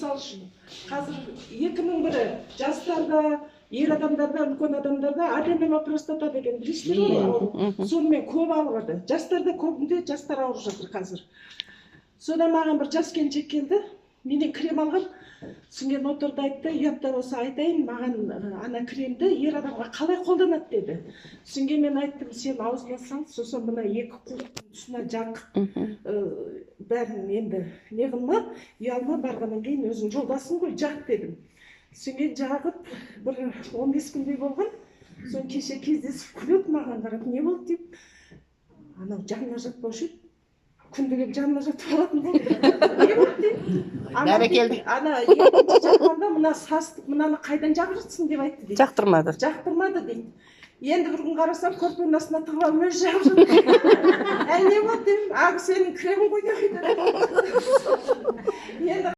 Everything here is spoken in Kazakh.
Мысалы үшін, қазір екінің бірі, жастарда, ер адамдарда, үлкен адамдарда аденома простата деген, білесіздер ғой, ауру. Сонымен көп ауырады жастарда, көбінде жастар ауырып жатыр қазір. Содан маған бір жас келіншек келді, менен крем алған. Содан кейін отырды, айтты: «Ұят та болса айтайын, маған ана кремді ер адамға қалай қолданады?» – деді. Содан кейін мен айттым: «Сен аузына сал, сосын мына екі қуықтың тұсына жақ. Бәрін енді не қылма, ұялма, барғаннан кейін өзің жолдасың ғой, жақ», – дедім. Содан кейін жағып, бір 15 күндей болған. Соны кеше кездесіп, күледі маған қарап: «Не болды?» – деп. «Анау жаныма жатпаушы еді, күнде келіп жаныма жатып алатын болды, не болды?» – деймін. «Ана», Бәрекелді. дейді, «ана екінші жаққанда мына сасытып, мынаны қайдан жағып жатсың деп айтты», – дейді. Жақтырмады. «Жақтырмады», – дейді. Енді бір күн қарасам, көрпенің астына тығып алып, өзі жағып жатыр. «Әй, не болды?» – деймін. «А, сенің кремің ғой», – деп айтады енді.